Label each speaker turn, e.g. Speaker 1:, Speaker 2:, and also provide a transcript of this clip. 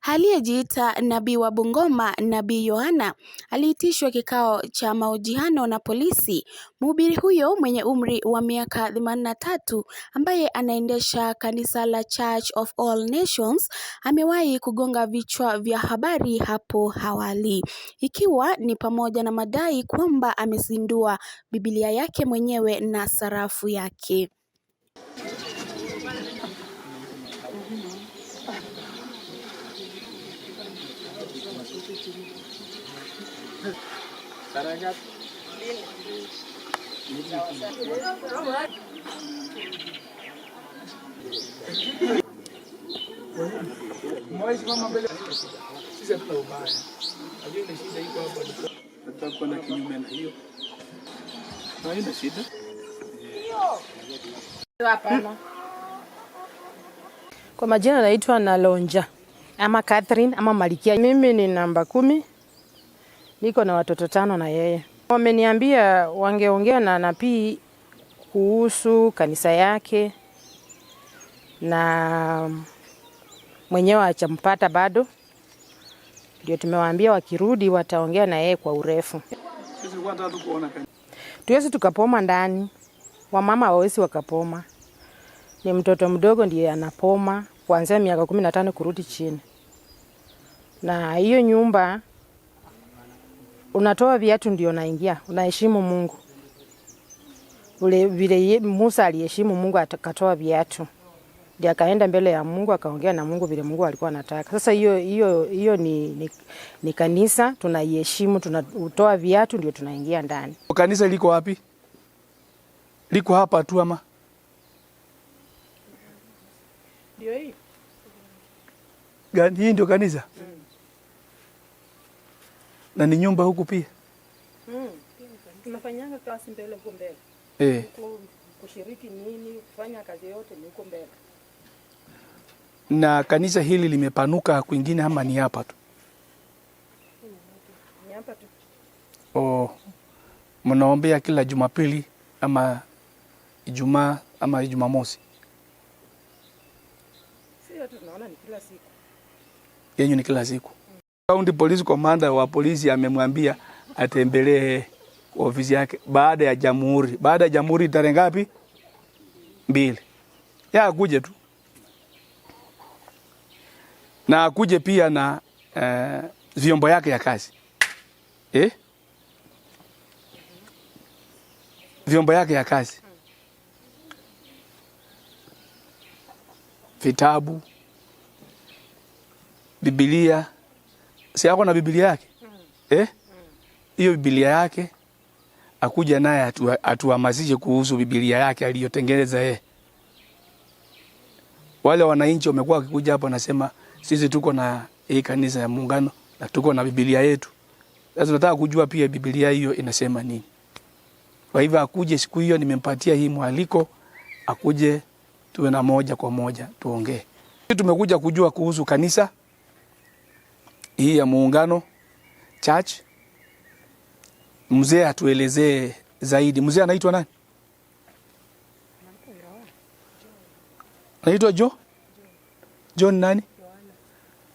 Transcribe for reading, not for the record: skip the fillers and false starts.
Speaker 1: Aliyejiita nabii wa Bungoma, Nabii Yohana, aliitishwa kikao cha mahojiano na polisi. Mhubiri huyo mwenye umri wa miaka 83 ambaye anaendesha kanisa la Church of All Nations amewahi kugonga vichwa vya habari hapo awali, ikiwa ni pamoja na madai kwamba amezindua Biblia yake mwenyewe na sarafu yake.
Speaker 2: Kwa majina naitwa Nalonja ama Catherine ama Malikia. Mimi ni namba 10. Niko na watoto 5 na yeye. Wameniambia wangeongea na nabii kuhusu kanisa yake na mwenyewe hajampata bado. Ndio tumewaambia wakirudi wataongea na yeye kwa urefu. Tuwezi tukapoma ndani. Wamama hawawezi wakapoma. Ni mtoto mdogo ndiye anapoma kuanzia miaka 15 kurudi chini. Na hiyo nyumba unatoa viatu ndio unaingia, unaheshimu Mungu. Ule vile Musa aliheshimu Mungu akatoa viatu. Ndiye akaenda mbele ya Mungu akaongea na Mungu vile Mungu alikuwa anataka. Sasa hiyo ni kanisa tunaiheshimu, tunatoa viatu ndio tunaingia ndani.
Speaker 3: Kanisa liko wapi? Liko hapa tu ama?
Speaker 2: Ndio hii.
Speaker 3: Gani hii ndio kanisa? Na ni nyumba huku pia?
Speaker 2: Tunafanyanga kazi mbele huko mbele. Kushiriki nini, kufanya kazi yote ni huko mbele.
Speaker 3: Na kanisa hili limepanuka kwingine ama ni hapa tu?
Speaker 2: Ni hapa tu.
Speaker 3: Oh, mnaombea kila Jumapili ama Ijumaa ama Jumamosi?
Speaker 2: Sio tu tunaona ni kila siku.
Speaker 3: Yenyu ni kila siku. County Police Commander wa polisi amemwambia atembelee ofisi yake baada ya jamhuri. Baada ya jamhuri tarehe ngapi? 2. Ya akuje tu. Na akuje pia na vyombo yake ya kazi. Vyombo yake ya kazi. Vitabu, Biblia. Si yako na Biblia yake? Hiyo Biblia yake akuja naye atuhamasishe kuhusu Biblia yake aliyotengeneza yeye. Wale wananchi wamekuwa wakikuja hapo wanasema sisi tuko na hii kanisa ya Muungano na tuko na Biblia yetu. Sasa tunataka kujua pia Biblia hiyo inasema nini. Kwa hivyo akuje siku hiyo, nimempatia hii mwaliko, akuje tuwe na moja kwa moja tuongee. Tumekuja kujua kuhusu kanisa hii ya Muungano Church. Mzee atuelezee zaidi. Mzee anaitwa nani? Anaitwa Joe? John nani?